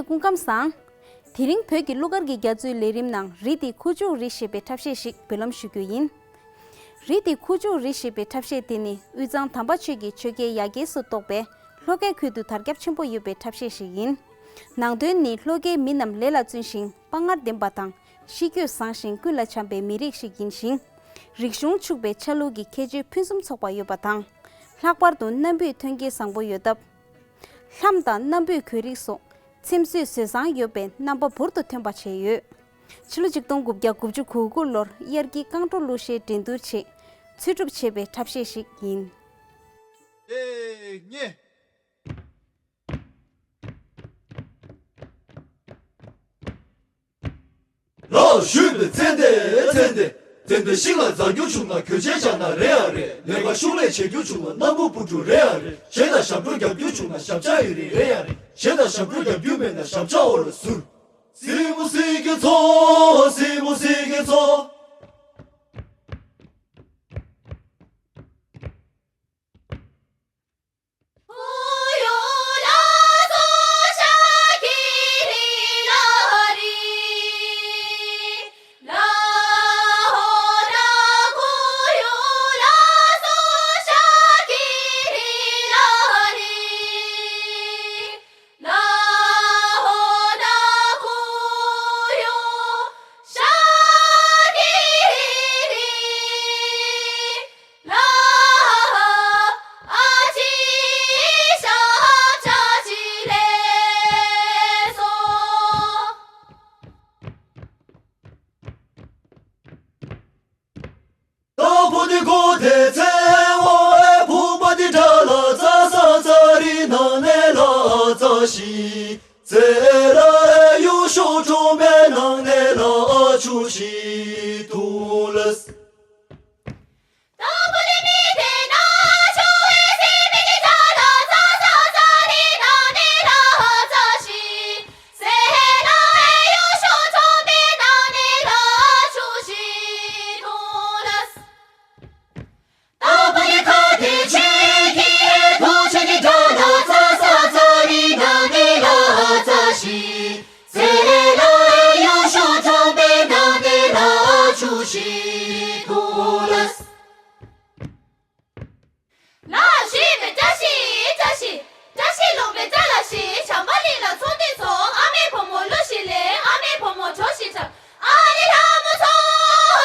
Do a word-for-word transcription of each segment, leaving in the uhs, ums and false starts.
སྐུ་ཁམས་བཟང་། དེ་རིང་བོད་ཀྱི་གླུ་གར་གྱི་རྒྱ་མཚོའི་ལས་རིམ་ནང་རི་དེ་ཁུ་བྱུག་རི་ཞེས་པའི་འཁྲབ་གཞས་ཤིག་འབུལ་ལམ་ཞུ་རྒྱུ་ཡིན། རི་དེ་ཁུ་བྱུག་རི་ཞེས་པའི་འཁྲབ་གཞས་དེ་ནི་དབུས་གཙང་དམ་པ་ཆོས་ཀྱི་ཆོལ་ཁའི་ཡ་གྱལ་སུ་གཏོགས་པའི་ལྷོ་ཁའི་ཁུལ་དུ་དར་ཁྱབ་ཆེན་པོ་ཡོད་པའི་འཁྲབ་གཞས་ཤིག་ཡིན། ནང་དོན་ནི་ལྷོ་ཁའི་མི་རྣམས་ལས་ལ་བརྩོན་ཞིང་དཔའ་ངར་ལྡན་པ་དང་། གཤིས་རྒྱུད་བཟང་ཞིང་ཀུན་ལ་བྱམས་པའི་མི་རིགས་ཤིག་ཡིན་ཞིང་། རིག་གཞུང་ཕྱུག་པའི་ཆ་ལུགས་ཀྱི་ཁྱད་ཆོས་ཕུན་སུམ་ཚོགས་པ་ཡོད་པ་དང་། ལྷག་པར་དུ་སྣམ་བུའི་ཐོན་སྐྱེད་བཟང་པོ་ཡོད་སྟབས། ལྷམ་དང་སྣམ་བུའི་གོས་རིགས་སོགས་ཚེམ་བཟོས་བཟོད་བཟང་ཡོད་པའི་རྣམ་པ་འབུར་དུ་ཐོན་པ་བྱས་ཡོད། ཕྱི་ལོ་ཆིག་སྟོང་དགུ་བརྒྱ་དགུ་བཅུ་གོ་དགུ་ལོར་དབྱར་སྐྱིད་རྐང་བྲོ་གླུ་གཞས་འགྲན་བསྡུར་ཆེད་ཚུད་གྲུབ་བྱས་པའི་འཁྲབ་གཞས་ཤིག་ཡིན། ཨེ་ཉེ། ལགས་ཞུས་པའི་ཚེ་འདས་ཚེ་འདས། ཚེ་འདས་ཤིང་ལ་འཛེག་རྒྱུ་བྱུང་ན་གོས་ཆེན་བཞག་ན་རེད་ཡ་རེད། ལས་ཀ་ཤུགས་ལས་བྱེད་རྒྱུ་བྱུང་ན་སྣམ་བུ་སྤུ་གྲུ་རེད་ཡ་རེད། གཞས་དང་ཞབས་བྲོ་རྒྱག་རྒྱུ་བྱུང་ན་ཞབས་བཅགས་ཡོད་རེད་རེད་ཡ་རེད། གཞས་དང་ཞབས་བྲོ་རྒྱག་རྒྱུ་མེད་ན་ཞབས་བཅགས་འོག་ལ་ཟུར། སི་མོ་སི་གི་ཚོ། སི་མོ་སི་གི་ཚོ། ཏ་པོ་ཏི་གོ་ཏེ་ཚེ་འོ་ཨེ། བུམ་པ་འདི་དགྲ་ལྷ་ཙ་ས་ཙ་རི་ན་ནེ་ལ་ཙ་ཤི། ཚེ་ར་ཨེ་ཡུ་ཤོ་ཁྲོམ་པའི་ནང་ནེ་ལ་ཨ་ཆུ་ཤི་ཏུ་ལ། ལགས་ཞུས་པའི་བཀྲ་ཤིས་བཀྲ་ཤིས། བཀྲ་ཤིས་ལུང་པའི་བཀྲ་ལ་ཤིས། བྱམས་པ་གླིང་ལ་ཚོགས་འདུས་སོང་། ཨ་མའི་བུ་མོ་གླུ་ཞིག་ལེན། ཨ་མའི་བུ་མོ་བྲོ་ཞིག་འཁྲབ། ཨ་ནི་ལྷ་མོ་ཚོ།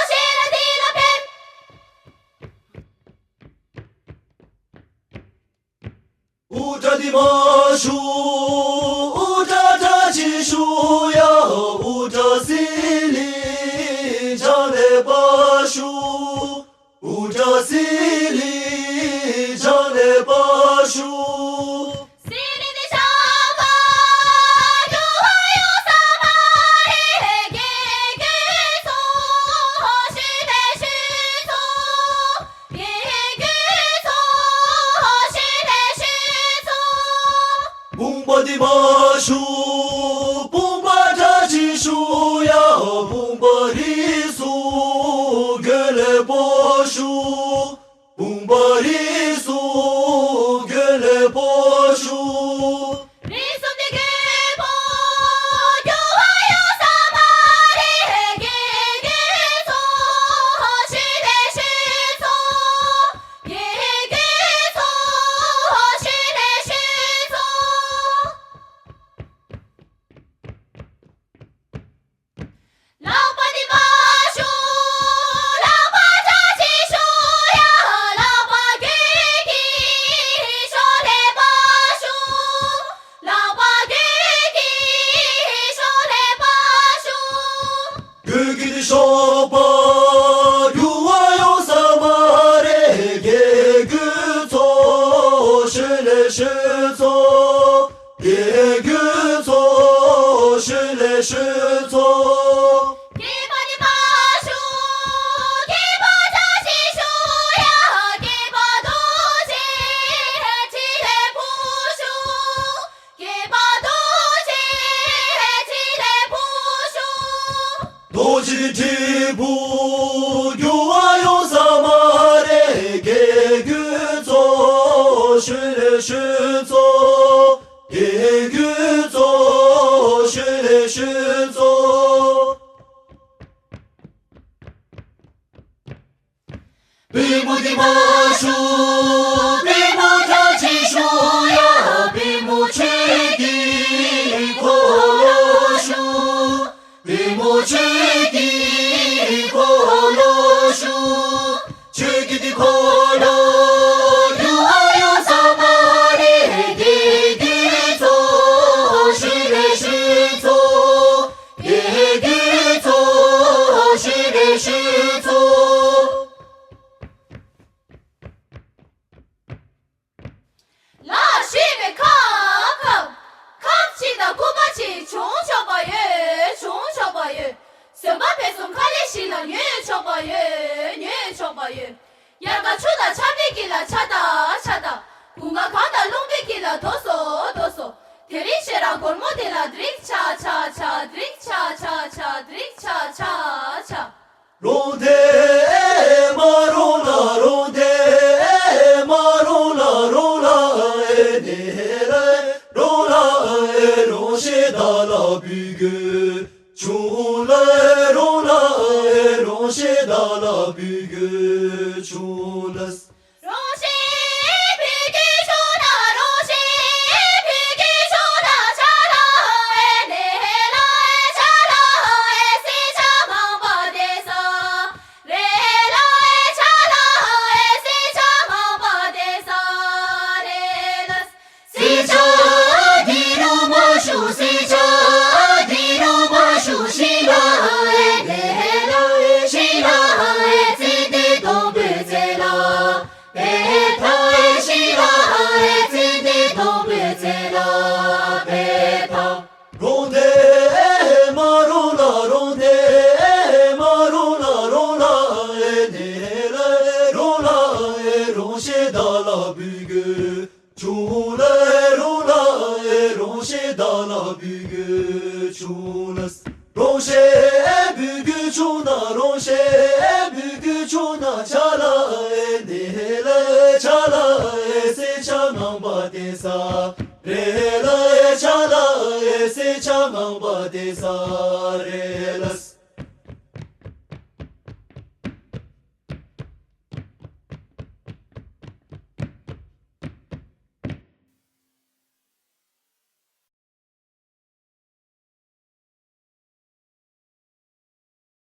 ཞེ་ལ་དི་ལ་ཕེབས། ཨུ་ཏྲ་དི་མ་ཤུ། ཨུ་ཏྲ་ཏྲ་ཅི་ཤུ་ཡ། ཨུ་ཏྲ་སི་ལི་ཇ་ལེ་པ་ཤུ། ཨུ་ཏྲ་སི་ལི་ཇ་ལེ་པ་ཤུ། བུམ་པ་འདི་མ་ཤུ། བུམ་པ་ཏྲ་ཅི་ཤུ་ཡ། བུམ་པ་རི་སུ་གོན་ལེ་པོ་ཤུ། བུམ་པ་རི་སུ་གོན་ལེ་པོ་ཤུ། རི་སུ་འདི་གོན་པོ་རྒྱུ་བ་ཡོ་ས་མ་རེ། དགེ་རྒན་ཚོ་ཞུ་ལེ་ཞུ་ཚོ། དགེ་རྒན་ཚོ་ཞུ་ལེ་ཞུ་ཚོ། ལག་པ་འདི་མ་ཤུ། ལག་པ་ཏྲ་ཅི་ཤུ་ཡ། ལག་པ་གུ་གི་ཤོ་ལེ་པ་ཤུ། ལག་པ་གུ་གི་ཤོ་ལེ་པ་ཤུ། གུ་གི་ཤོ་པ་རྒྱུ་བ་ཡོ་ས་མ་རེ། དགེ་རྒན་ཚོ་ཞུ་ལེ་ཞུ་ཚོ། དགེ་རྒན་ཚོ་ཞུ་ལེ་ཞུ་ཚོ། སྐྱེས་པ་ནི་མ་ཤུ། སྐྱེས་པ་བཀྲ་ཤིས་ཤུ་ཡ། སྐྱེས་པ་རྡོ་རྗེ་ཁྲི་ལེ་བུ་ཤུ། སྐྱེས་པ་རྡོ་རྗེ་ཁྲི་ལེ་བུ་ཤུ། རྡོ་རྗེ་ཁྲི་བུ་རྒྱུ་བ་ཡོ་ས་མ་རེ། དགེ་རྒན་ཚོ་ཞུ་ལེ་ཞུ་ཚོ། དགེ་རྒན་ཚོ། པུས་མོ་འདི་མ་ཞུ། པུས་མོ་ཁྲ་ཆིལ་ཞུ་ཡ། པུས་མོ་ཆོས་ཀྱི་འཁོར་ལོ་ཞུ། པུས་མོ་ཆོས་ཀྱི་འཁོར་ལོ་ཞུ། ཆོས་ཀྱི་འཁོར་ལོ་ཡུ་ཨ་ཡུ་ས་མ་རེ་དགེ་དགེ་ཚོ་ཤི་རེ་ཤི་ཚོ། དགེ་དགེ་ཚོ་ཤི་རེ་ཤི་ཚོ། ལ་ཞི་བའི་ཁབ་ཁབ། ཁབ་ཅིག་དང་སྐུད་པ་ཅིག་བྱུང་ཆོག་པ་ཡོད། བྱུང་ཆོག་པ་ཡོད། ཟོན་པ་བེ་སོ་ཁ་ལེ་ཞིག་ལ་ཉོས་ཆོག་པ་ཡོད། ཉོས་ཆོག་པ་ཡོད། དབྱར་ཁ་ཆུ་དང་ཆར་པའི་དཀྱིལ་ལ་ཆ་ད་ཆ་ད། དགུན་ཁ་གངས་དང་རླུང་བུའི་དཀྱིལ་ལ་དོ་སོ་དོ་སོ། དེ་རིང་ཤེས་རང་སྒོར་མོ་དེ་ལ་དྲིག་ཆ་ཆ་ཆ། དྲིག་ཆ་ཆ་ཆ། དྲིག་ཆ་ཆ་ཆ། རོང་དེ་མ་རོང་ལ་རོང་དེ་མ་རོང་ལ་རོང་ལ་ཨེ་ནེ་ར་རོང་ལ་ཨེ་རོང་ཤེས་ད་ལ་བུ་གུ་ཆུང་ལ་རོང་ལ་ཨེ་རོང་ཤེས་ད་ལ་བུ་གུ་ཆུང་ལ།